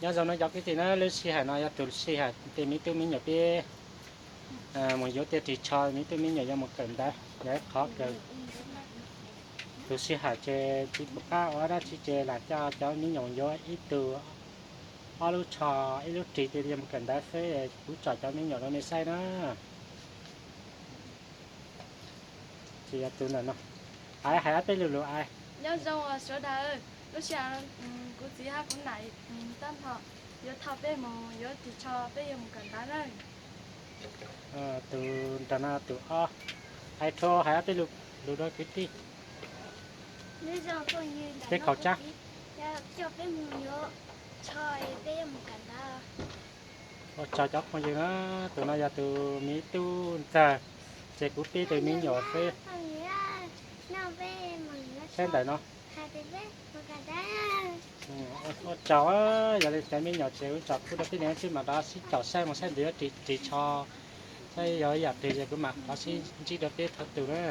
Nyob zoo no cov kwv tij na, lub sij hawm no yog tus sij hawm tej me tub me nyuam peb mus yuav tej ris tsho, me tub me nyuam yuav mus kawm ntawv, yog ib qhov kawg. Tus sij hawm ces tsis pom qab ua dab tsi ces lam coj cov me nyuam yuav ib tug ob lub tsho, ib lub ris tej yuav mus kawm ntawv xwb, kuv tsom cov me nyuam rau nej saib na. Ces yog tus ntawm no, hais hais ob peb lus lus ai. Nyob zoo sawv daws, lub sij hawm kuv txiv hab kuv nam tab tom yuav thauj peb mus yuav ris tsho, peb yuav mus kawm ntawv na. Tus nram no tus ob, hais rau hais ob peb lus lus rau kwv tij. Peb kaum tsab. Ua tsaug cov phooj ywg na, tus no yog tus me tub ntxawg, ces kuv peb tus me nyuam xwb. Saib ntawm no. Ua tsaug, yog li cov me nyuam ces kuv tsom pub rau peb niam txiv mam rov sib caum saib mus saib ntawd yuav ris tsho, saib yog ib yam twg ces kuv mam rov sib ntsib rau peb txhua tus na.